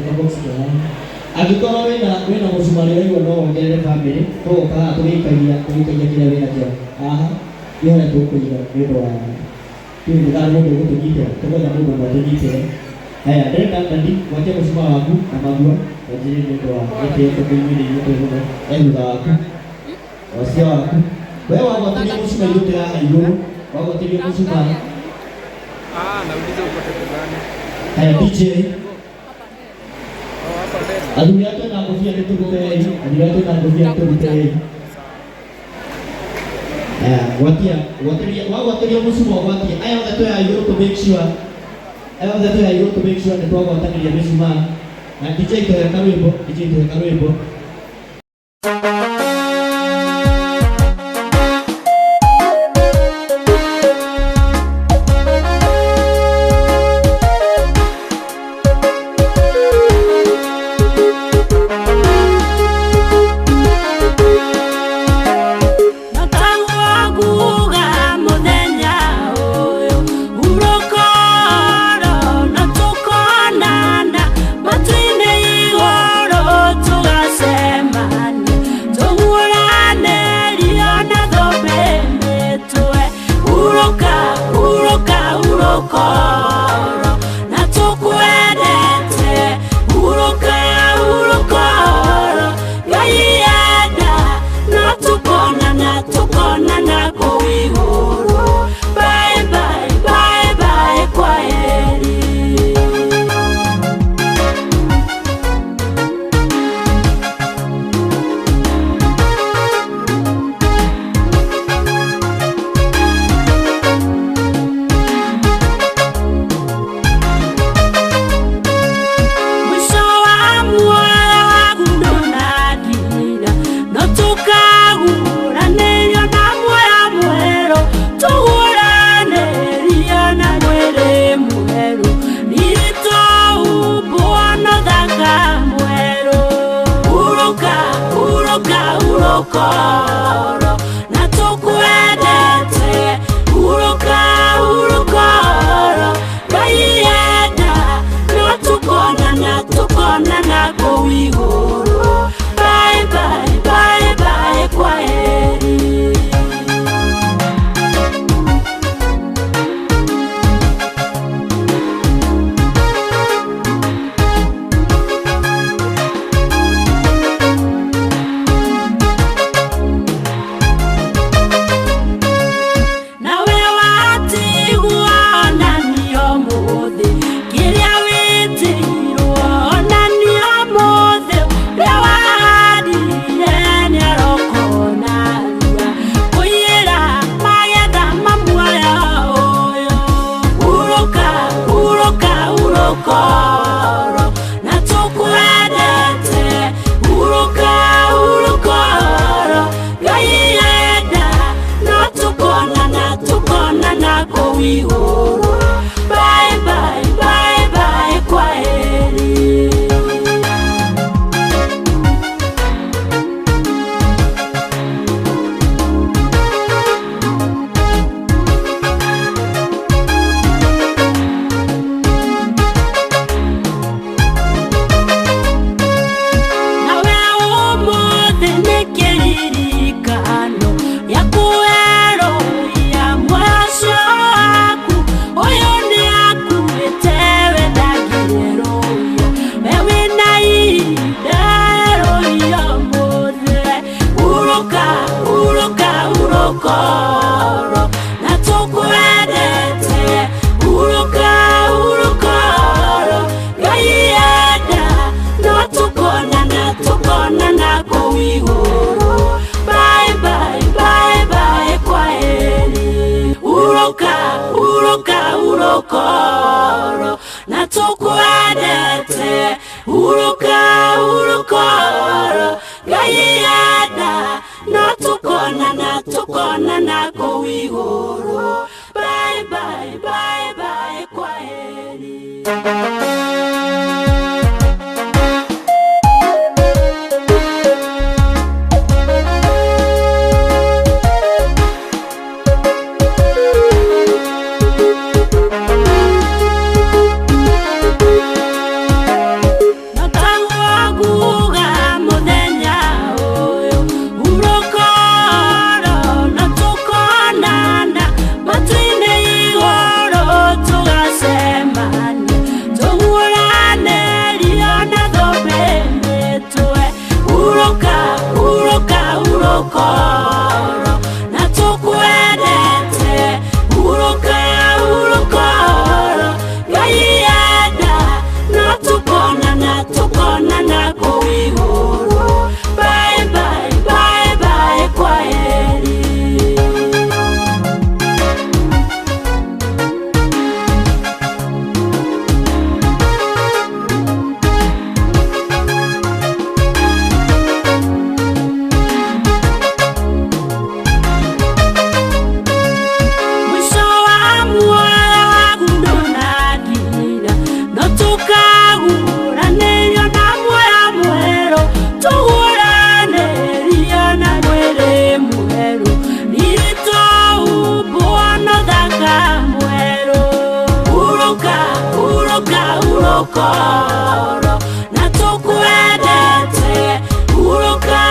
Kabox ke haha. Angĩkorwo wĩna mũcumarĩ ũraigua no wongerere bamĩrĩ, tũgoka haha tũgĩikagia kĩrĩa wĩnakĩo haha, nĩ harĩa tũkũiga nĩ ũndũ wa ndiũĩ kana mũndũ ũgũtũnyitĩra, tũgwetha mũndũ ũmwe atũnyitĩre. Haya, ndĩrenda dadi gwatia mũcumaa waku na magua, wanjĩrĩrie nĩ ũndũ wa gĩtĩo tondũ inyuĩ nĩ inyuĩ tũĩ mũno, e thutha waku, wacia waku. We wagwatĩria mũcumaa ithuĩ twĩ haha igũrũ, wagwatĩria mũcumaa. Ah, nauliza uko table gani? Haya, DJ. Oh, hapa mbele. Athuri aya twĩna ngũbia nĩ tũrutei, athuri aya twĩna ngũbia nĩ tũrutei. Haya, gwatia, gwatĩria, wagwatĩria mũcumaa ũgwatie. Aya othe twĩ haha igũrũ tũ make sure, aya othe twĩ haha igũrũ tũ make sure nĩ twagwatanĩria mĩcumaa. Na DJ tũhe karwĩmbo, DJ tũhe karwĩmbo. Urukoro na tukwendete Uruka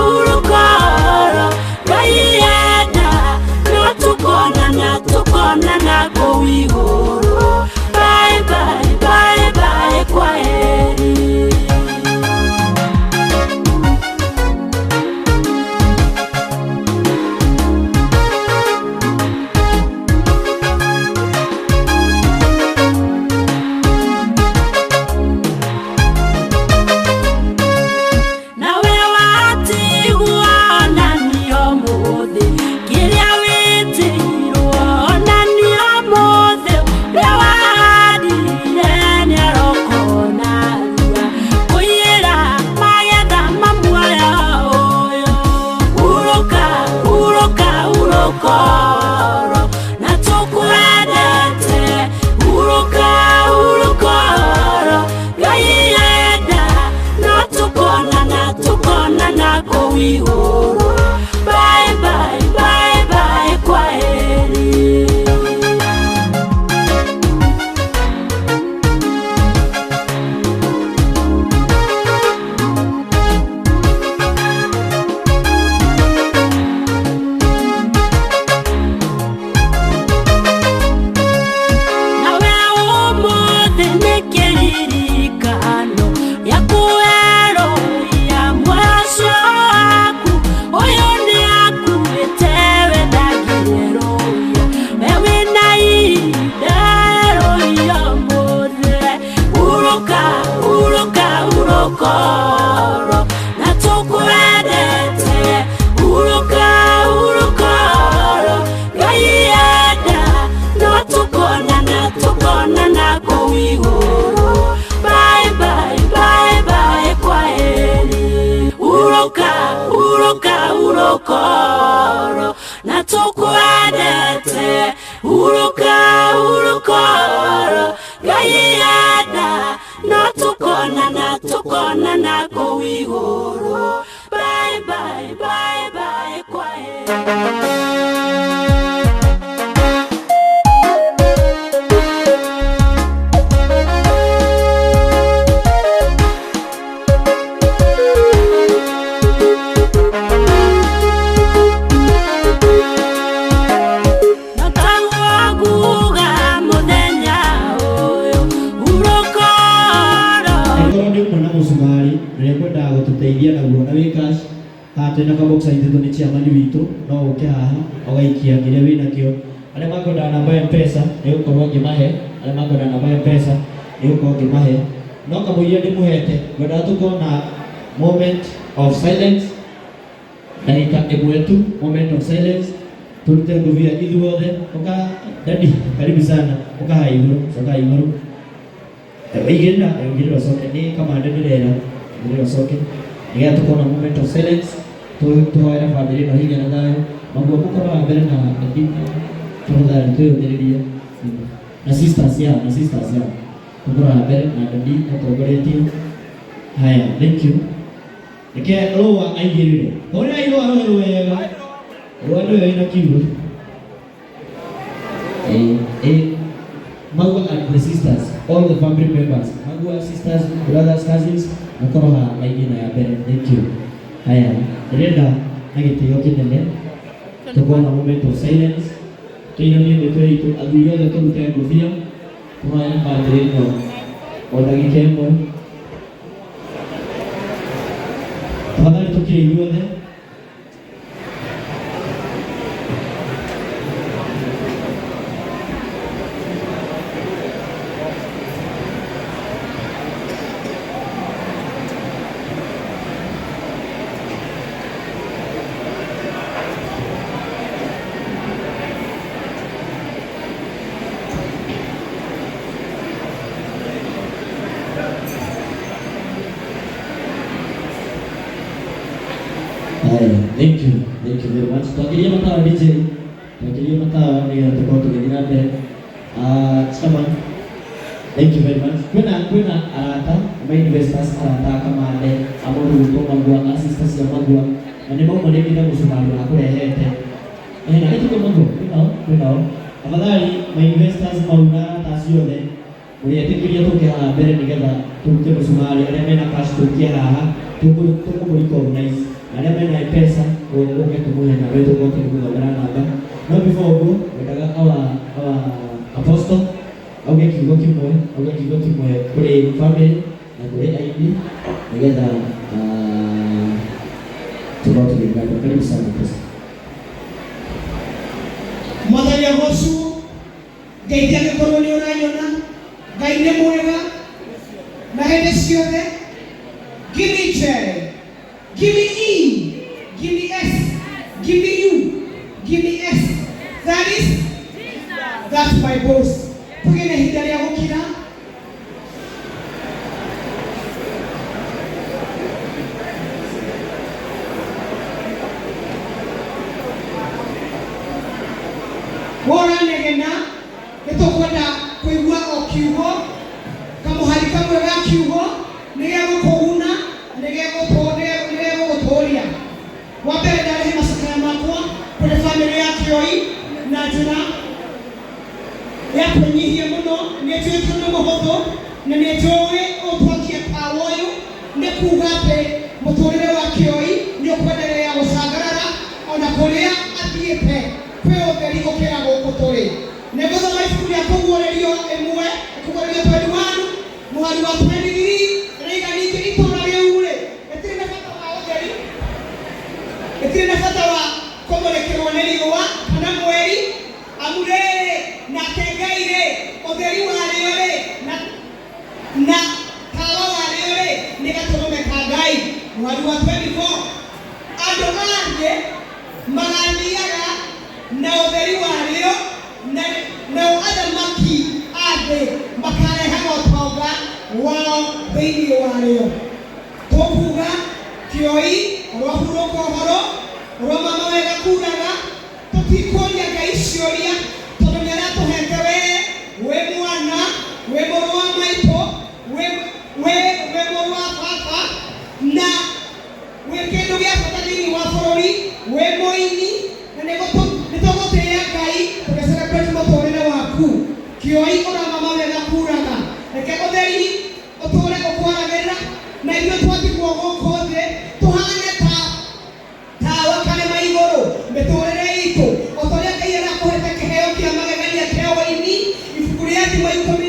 urukoro Ngai enda no tukonana tukonana kũu igũrũ. Bye bye bye bye kwa heri. Nawe watigwo na niĩ ũmũthĩ kĩrĩa wĩtĩirwo na niĩ ũmũthĩ ũrĩa wahandire nĩarokona rua kũiyĩra magetha ma muoyo ũyũ. Hurũka hurũka hurũkoro na tũkwendete hurũka hurũkoro Ngai enda no tukonana tukonana kũu igũrũ. Bye bye bye bye kwa heri. Nawe ũmũthĩ nĩ kĩririkano gĩa kwerũhia mũico waku. Ũyũ nĩakuĩte we ndangĩrũia, we wĩna ihinda rũia ũmũthĩ. Hurũka hurũka hurũkoro na tũkwendete hurũka hurũkoro Ngai enda no tukonana tukonana kũu igũrũ. Bye bye bye bye kwa heri. Hurũka hurũka hurũkoro na tũkwendete hurũka hurũkoro Ngai enda no tukonana tukonana kũu igũrũ. Bye bye bye bye kwa heri. Notagwo mũthenya ũyũ urũkoro. Angĩkorwo nĩ ũmwe na mũcumarĩ na nĩ ũkwendaga gũtũteithia naguo na wĩ cash, haha twĩna kabox aitĩtwo nĩ chairman witũ, no ũke haha ũgaikia kĩrĩa wĩnakĩo. Arĩa makwendaga namba ya M-Pesa nĩ gũkorwo ngĩmahe, arĩa makwendaga namba ya M-Pesa nĩ gũkorwo ngĩmahe. No kamũira ndĩmũhete, ngwendaga tũkorwo na moment of silence, ndagĩka ĩmwe tu, moment of silence, tũrute ngũbia ithuothe. Ũka dadi, karibu sana, ũka haha igũrũ, coka haha igũrũ. Igĩrĩra igĩrĩra ũcoke nĩ kamande ndĩrera igĩrĩra ũcoke nĩgetha tũkorwo na moment of silence tũhoere bamĩrĩ ĩno hinya na thayũ maguo mũkorwo wa mbere na dadi tafadhali twĩyũmĩrĩrie na sisters yao na sisters yao mũkorwo wa mbere na dadi atongoretie. Haya, thank you. Reke rũa aigĩrĩre ũrĩa irũa rũĩ rwega rũa nĩwe wĩna kiugo. Magua and the sisters, all the family members, Magua sisters, brothers, cousins, mũkorwo haha raini ĩno ya mbere. Thank you. Haya, ndĩrenda na gĩtĩo kĩnene tũkorwo na moment of silence, tũinamie mĩtwe itũ, athuri othe tũrute ngũbia, tũhoere bamĩrĩ ĩno o ndagĩka ĩmwe. Tafadhali tũkire ithuothe. Haya, thank you, thank you very much. Twakirie matawa DJ, twakirie matawa nĩgetha tũkorwo tũgĩthiĩ na mbere. Ah, chairman, thank you very much. Kwĩna arata, ma investors arata a Kamande, a Mũrungo Magua, a sisters cia Magua, na nĩ maumanĩte na mũcumarĩ wa kũrehete. Eh, na gĩtuko Magua, kwĩnao, kwĩnao. Afadhali ma investors mau na arata acio othe, Mũrĩetĩkĩria tũke haha mbere nĩgetha tũrute mũcumarĩ, arĩa mena cash tũikie haha, tũkũmũ recognize, na arĩa mena M-Pesa ũke tũmũhe namba, tũgoke gũthomera namba. No before ũguo, ngwendaga our apostle auge kiugo kĩmwe, auge kiugo kĩmwe kũrĩ family na kũrĩ aini nĩgetha tũkorwo tũgĩthaka. Karibu sana, apostle. Mwathani agocwo. Ngai angĩkorwo nĩ ũranyona, Ngai nĩ mwega na hĩndĩ ciothe. Give me J, give me E, give me S, give me U, give me S. That is, that's my boss. Tũgĩe na ihinda rĩa gũkira. Woranegena nĩ tũkwenda kũigua o kiugo, kamũhari kamwe ga kiugo nĩ gegũkũguna, nĩ gegũgũtũria. Wa mbere, ndarehe macakaya makwa kũrĩ bamĩrĩ ya Kĩoi na njĩra ya kwĩnyihia mũno. Nĩ njũĩ ti ũndũ mũhũthũ, na nĩ njũĩ ũtwakia tawa ũyũ nĩ kuga atĩ mũtũrĩre wa Kĩoi nĩ ũkwenderea gũcangarara ona kũrĩa athiĩte kwĩ ũtheri gũkĩra gũkũ tũrĩ. Nĩ ngũthoma ibuku rĩa Kũguũrĩrio 1, Kũguũrĩrio 21 mũhari wa 23, rĩiga ningĩ itũũra rĩu rĩ rĩtirĩ na bata wa ũtheri, rĩtirĩ na bata wa kũmũrĩkĩrwo nĩ riũa kana mweri, amu rĩrĩ nake Ngai rĩ ũtheri warĩo rĩ na tawa warĩo rĩ nĩ gatũrũme ka Ngai. Mũhari wa 24, andũ a thĩ magathiaga na ũtheri warĩo, na nao athamaki a thĩ makarehaga ũtonga wao thĩinĩ warĩo. Tũkuga Kĩoi ũrohurũka ũhoro ũromama wega kuraga, tũtikũria Ngai ciũria tondũ nĩ aratũhete we wĩ mwana, wĩ mũrũ wa maitũ, wĩ mũrũ wa baba, na wĩ kĩndũ gĩa bata thĩinĩ wa bũrũri, wĩ mũini, na nĩ tũgũtĩĩa Ngai tũgĩ celebrate mũtũrĩre waku. Kĩoi ũramama wega kuraga, reke ũtheri ũtũre ũkwaragĩrĩra, na ithuĩ twatigwo gũkũ thĩ tũhane ta tawa karĩma igũrũ mĩtũrĩre itũ, o ta ũrĩa Ngai arakũhete kĩheo kĩa magegania kĩa ũini. Ibuku rĩa Thimo 18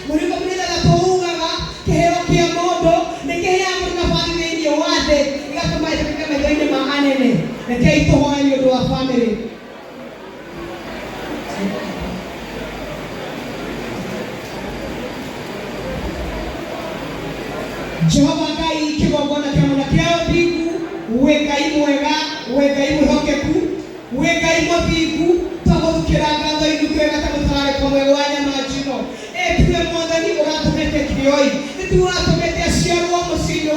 mũhari 16 ugaga kĩheo kĩa mũndũ nĩ kĩheaga mũndũ nabathi thĩinĩ wa thĩ, gĩgatũma ĩtĩkĩke maitho-inĩ ma anene. Rekei tũhoe nĩ ũndũ wa bamĩrĩ. Jehova Ngai, kĩgongona kĩa mwena kĩa ũthingu, wĩ Ngai mwega, wĩ Ngai mwĩhokeku, wĩ Ngai mũthingu, twagũthukĩra ngatho inuke wega ta mũtararĩko mwega wa nyama njino. Ĩtiwe Mwathani ũratũhete Kĩoi, nĩtiwe ũratũmĩte aciarwo mũciĩ-inĩ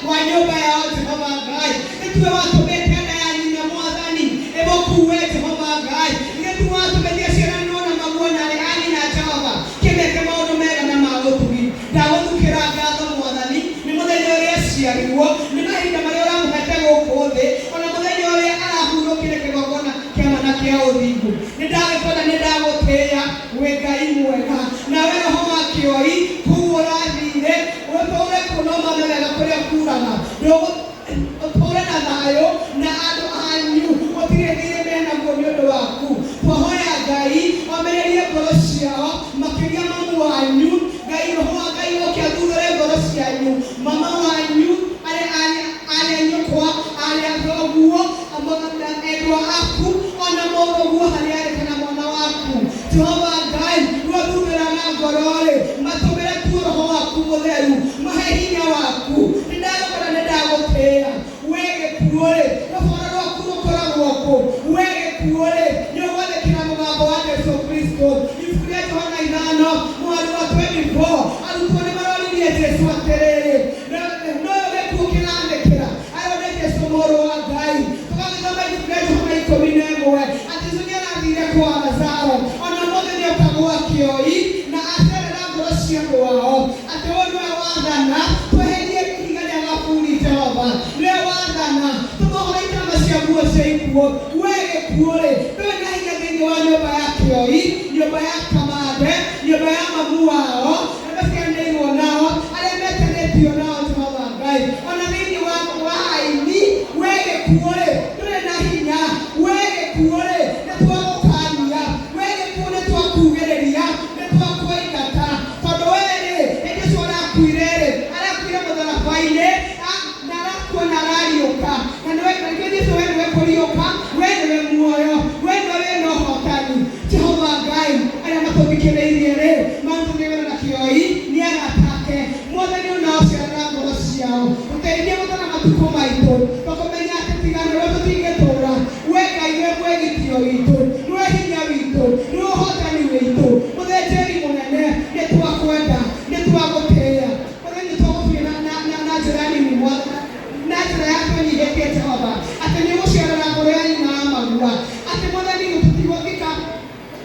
wa nyũmba yao. Jehova Ngai, nĩtiwe watũmĩte nda ya nyina, Mwathani, ĩmũkue. Jehova Ngai, nĩtiwe watũmĩte aciaranwo na maguo na arĩ a nyina. Jehova, kĩmeke maũndũ mega na ma ũtugi. Ndagũthukĩra ngatho, Mwathani, nĩ mũthenya ũrĩa aciarirwo, nĩ mahinda marĩa ũramũhete gũkũ thĩ, ona mũthenya ũrĩa arahurũkire kĩgongona kĩa mana kĩa ũthingu. Nĩ ndagĩkwenda, nĩ ndagũtĩĩa, wĩ Ngai mwega. Nawe roho wa Kĩoi kũu ũrathire ũtũre kuo mame wega kũrĩa kuraga, ũtũre na thayũ na andũ anyu, gũtirĩ thirĩ menaguo nĩ ũndũ waku. Twahoya Ngai omĩrĩrie ngoro ciao, makĩria mamu wanyu. Ngai, roho wa Ngai oke athuthũre ngoro cianyu, mama wanyu, arĩa nyũkwa, arĩa thoguo, endwa aku, ona mũrũguo harĩa arĩ kana mwana waku. Jehova Ngai rwathuthũraga ngoro-rĩ, matũmĩre tuo roho waku mũtheru, mahe hinya waku. Nĩ ndagũkora, nĩ ndagũtĩĩa. We gĩkuũ-rĩ, rũboro rwaku rũkoragwo kũ? We gĩkuũ-rĩ, nĩ ũgwathĩkĩra mũgambo wa Jesu Kristo? Ibuku rĩa Johana 5 mũhari wa 24, arutwo nĩ maroririe Jesu atĩrĩrĩ, noyo gĩkuũ kĩrathĩkĩra ayo nĩ Jesu mũrũ wa Ngai. Tũgagĩthoma ibuku rĩa Johana 11 atĩ Jesu nĩ arathire kwa Lazaro, ona mũthĩ nĩ oka gwa Kĩoi na acerera ngoro cia andũ ao atĩ ũyũ nĩwe wathana, tweherie ihiga rĩa gaburi. Jehova nĩwe wathana, tũmohore itama cia nguo cia ikuũ. We gĩkuũ-rĩ, ndũrĩ na hinya thĩinĩ wa nyũmba ya Kĩoi, nyũmba ya Kamande, nyũmba. Nyũmba ya mamu wao, arĩa maciaranĩirwo nao, arĩa metanĩtio nao, Jehova Ngai. Ona thĩinĩ wa aini, we gĩkuũ-rĩ, ndũrĩ na hinya. We gĩkuũ-rĩ, nĩ twagũkania. We gĩkuũ nĩ twakugĩrĩria, nĩ twakũingata. Tondũ we-rĩ, nĩ Jesũ arakuire-rĩ, arakuire mũtharaba-inĩ, na arakua na arariũka. Na nĩwe, na nĩkĩo Jesũ we nĩwe kũriũka, we nĩwe muoyo, we nĩwe wĩna ũhotani. Jehova Ngai, arĩa matũthikĩrĩirie-rĩ, matũthikĩrĩirie na kĩoi, nĩ arata ake. Mwathani onao cerera ngoro ciao. Ũteithie gũtara matukũ maitũ, tũkũmenya atĩ tiga nĩwe tũtingĩtũra. We Ngai nĩwe mwĩgitio witũ, nĩwe hinya witũ, nĩwe ũhotani witũ. Mũthĩnjĩri mũnene, nĩ twakwenda, nĩ twagũtĩĩa. Mwathani nĩ twagũtuire na njĩra nini, na njĩra ya twĩnyihĩtie Jehova, atĩ nĩ ũgũcerera ngoro ya nyina wa magua. Atĩ Mwathani gũtigũthika,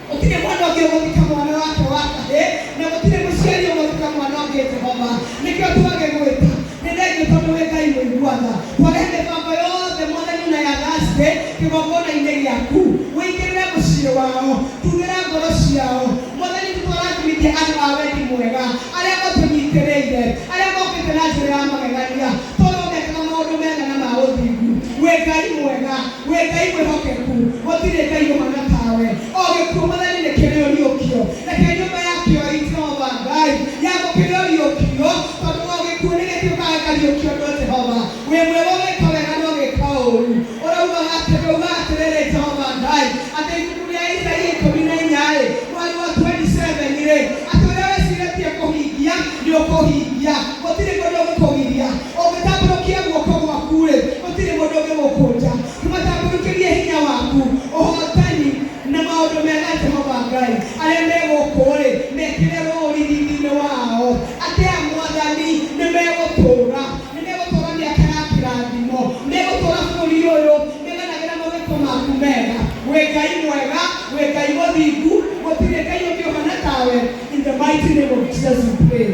gũtirĩ mwana ũngĩ ũgũthika mwana wake wa kahĩĩ, na gũtirĩ mũciari ũgũthika mwana ũngĩ Jehova. Nĩkĩo twagĩgwĩta. Nĩ thengiũ tondũ wĩ Ngai mũigua tha. Twarehe mĩbango yothe Mwathani na ya Thursday kĩgongona-inĩ gĩaku. Ũingĩrĩre mũciĩ wao, tugĩra ngoro ciao. Mwathani tũtwarathimithie andũ a wendi mwega, arĩa matũnyitĩrĩire, arĩa mokĩte na njĩra ya magegania, tondũ mekaga maũndũ mega na ma ũthingu. Wĩ Ngai mwega, wĩ Ngai mwĩhokeku, gũtirĩ Ngai ũhana tawe. O gĩkuũ Mwathani nĩ kĩrĩ ũriũkio. Reke nyũmba ya kĩoi Jehova Ngai yamũkĩre ũriũkio, tondũ o gĩkuũ nĩ gĩtuĩkaga gĩkariũkio no Jehova. Wĩ mwega ũgĩka wega na ũgĩka ũũru. Ũraugaga atĩ, ũrauga atĩrĩrĩ Jehova Ngai, atĩ ibuku rĩa Isaia 14-rĩ, mweri wa 27-rĩ, atĩ ũrĩa wĩcirĩtie kũhingia, nĩ ũkũhingia. Gũtirĩ mũndũ ũngĩkũgiria. Ũngĩtambũrũkia guoko gwaku-rĩ, gũtirĩ mũndũ ũngĩgũkũnja. Tũmatambũrũkĩrie hinya waku, ũhotani na maũndũ mega Jehova Ngai. Arĩa me gũkũ-rĩ, mekĩre rũũri thithi-inĩ wao. Atĩ aya Mwathani nĩ megũtũũra, nĩ megũtũũra mĩaka ya kĩrathimo, megũtũũra bũrũri ũyũ, meganagĩra mawĩko maku mega. Wĩ Ngai mwega, wĩ Ngai mũthingu, gũtirĩ Ngai ũngĩ ũhana tawe. In the mighty name of Jesus we pray.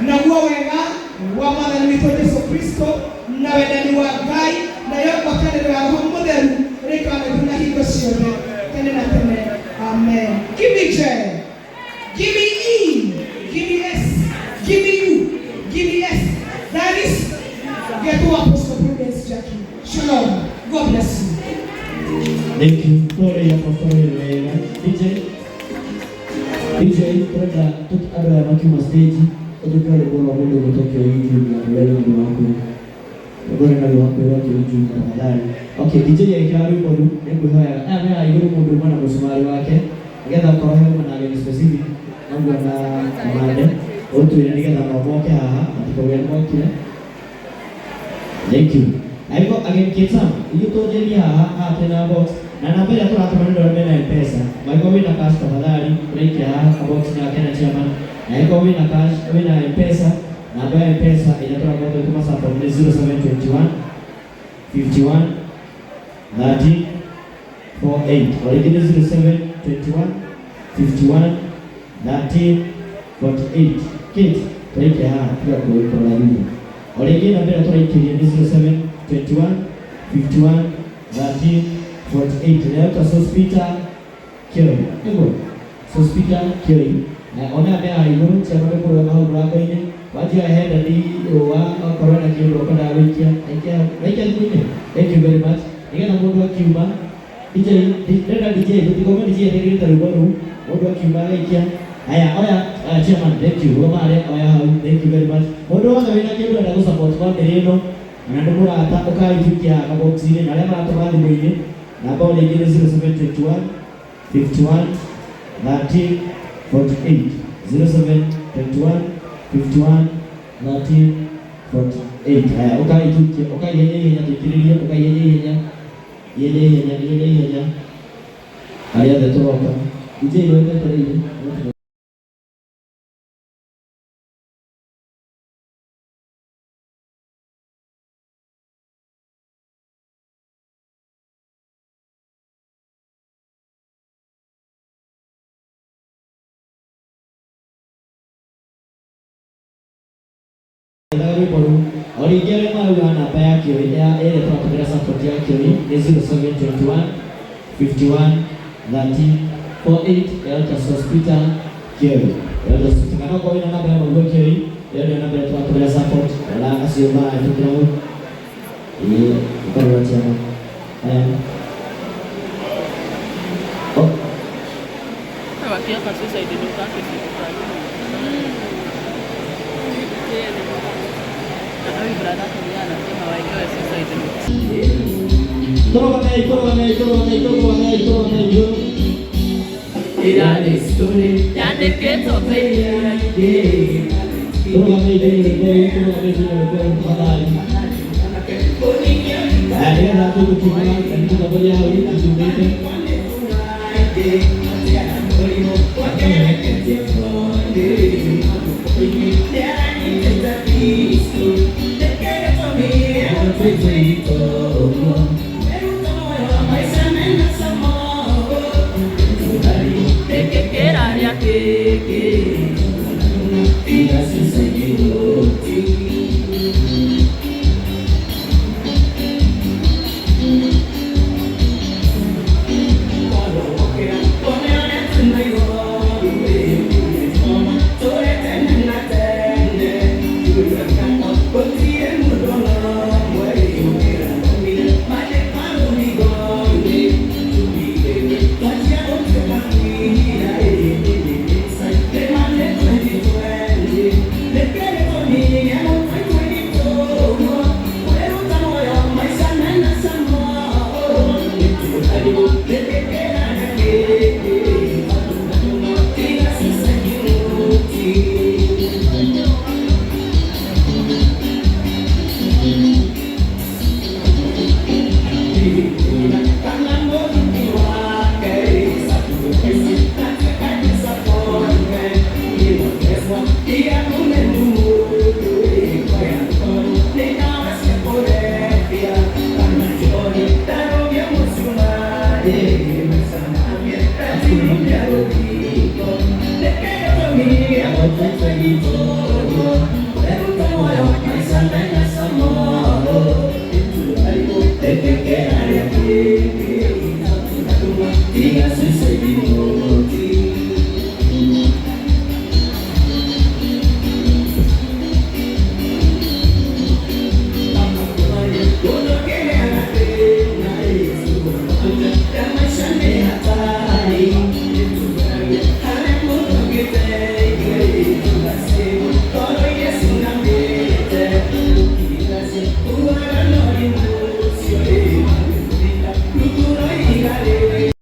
Naguo wega wa Mwathani witũ Jesu Kristo na wendani wa Ngai nayo ngwatanĩro ya Roho Mũtheru ĩrĩikaraga na ithuĩ na hingo ciothe tene na tene. Amen. Give me J, give me E, give me S, give me U, give me S. That is Ghetto Apostle Prudence Jackie. Shalom. God bless you. Thank you. Tore ya Pastor wega. DJ DJ turenda andũ aya makiuma stage ũtuĩke rwĩmbo rwa mũndũ ũgwĩtwo Kĩoi Junior rũrĩa nĩ ũndũ waku. Rwĩmbo rũrĩa nĩ rwa kwĩrwo Kĩoi Junior tafadhali. Okay, DJ ekĩra rwĩmbo rũu nĩ ngwĩhoya aya me haha igũrũ mũndũ uma na mũcumarĩ wake nĩgetha okorwo he uma na ageni specific noguo na kamande ũtwĩre nĩgetha nao moke haha matikauge nĩ mokire. Thank you. Ariko ageni Kitsam, ithuĩ tũnjĩrie haha haha twĩna box na namba ĩrĩa tũratũma nĩ andũ arĩa mena M-Pesa. Angĩkorwo wĩna cash tafadhali ũraikia haha kabox gake na chairman. Na angĩkorwo wĩna cash wĩna M-Pesa, namba ya M-Pesa ĩrĩa tũrakorwo tũgĩtũma support nĩ 0721 51 13 48. O rĩngĩ nĩ 0721 51 13 48. Kate, tũraikia haha tiga kũrora thutha. O rĩngĩ namba ĩrĩa tũraikĩria nĩ 0721 51 13 48. Nayo Sospita Kĩoi. Nĩguo? Sospita Kĩoi. Ona me haha igũrũ chairman ũkũrũgama hau mũrango-inĩ. Wanjia henda ni rũa okorwo na kĩndũ ũkwendaga gũikia, aikia aikia thimũ-inĩ. Thank you very much. Nĩgetha mũndũ akiuma DJ, ndĩrenda DJ, tũtikaume DJ etĩkĩrĩte rwĩmbo rũu, mũndũ akiuma agaikia. Haya, oya, oya chairman, thank you. Rũgama harĩa, oya hau, thank you very much. Mũndũ wothe wĩna kĩndũ arenda gũ support family ĩno, ona nĩ mũrata, ũkai tuikie haha kabox-inĩ, na arĩa maratũma thimũ-inĩ, namba o rĩngĩ nĩ 0721 51 13 48. 0721 51 13 48. Haya, ũkai tuikie, ũkai ihenya ihenya tũikĩrĩrie, ũkai ihenya ihenya, ihenya ihenya, ihenya ihenya. Arĩa othe tũroka. DJ nĩwetereire. Ethaga rwĩmbo rũu. O rĩngĩ arĩa marauga namba ya Kĩoi ya ĩrĩa tũratũmĩra support ya Kĩoi nĩ 0721 51 13 48 Elta Sospita Kioi. Kana okorwo wĩna namba ya Mũrugũ Kioi, ĩyo nĩyo namba ĩrĩa tũratũmĩra support ona acio marahĩtũkĩra hau. Ĩĩ, ũkarora ciana. Aya. Oh, Wakiweka suicide note yake serikali. Na huyu brother yake anasema waekewe suicide note. Tũrũgamei, tũrũgamei, tũrũgamei, tũrũgamei, tũrũgamei igũrũ. Ira nĩ story yandĩkĩtwo Bibilia-inĩ. Tũrũgamei thĩinĩ rwĩmbo rũu, tũrũgamei thĩinĩ rwĩmbo rũu tafadhali. Aya, nĩgetha tũgũkiuma na nĩ mũtongoria hau athiumĩte. Nĩkĩkĩraria kĩkĩ?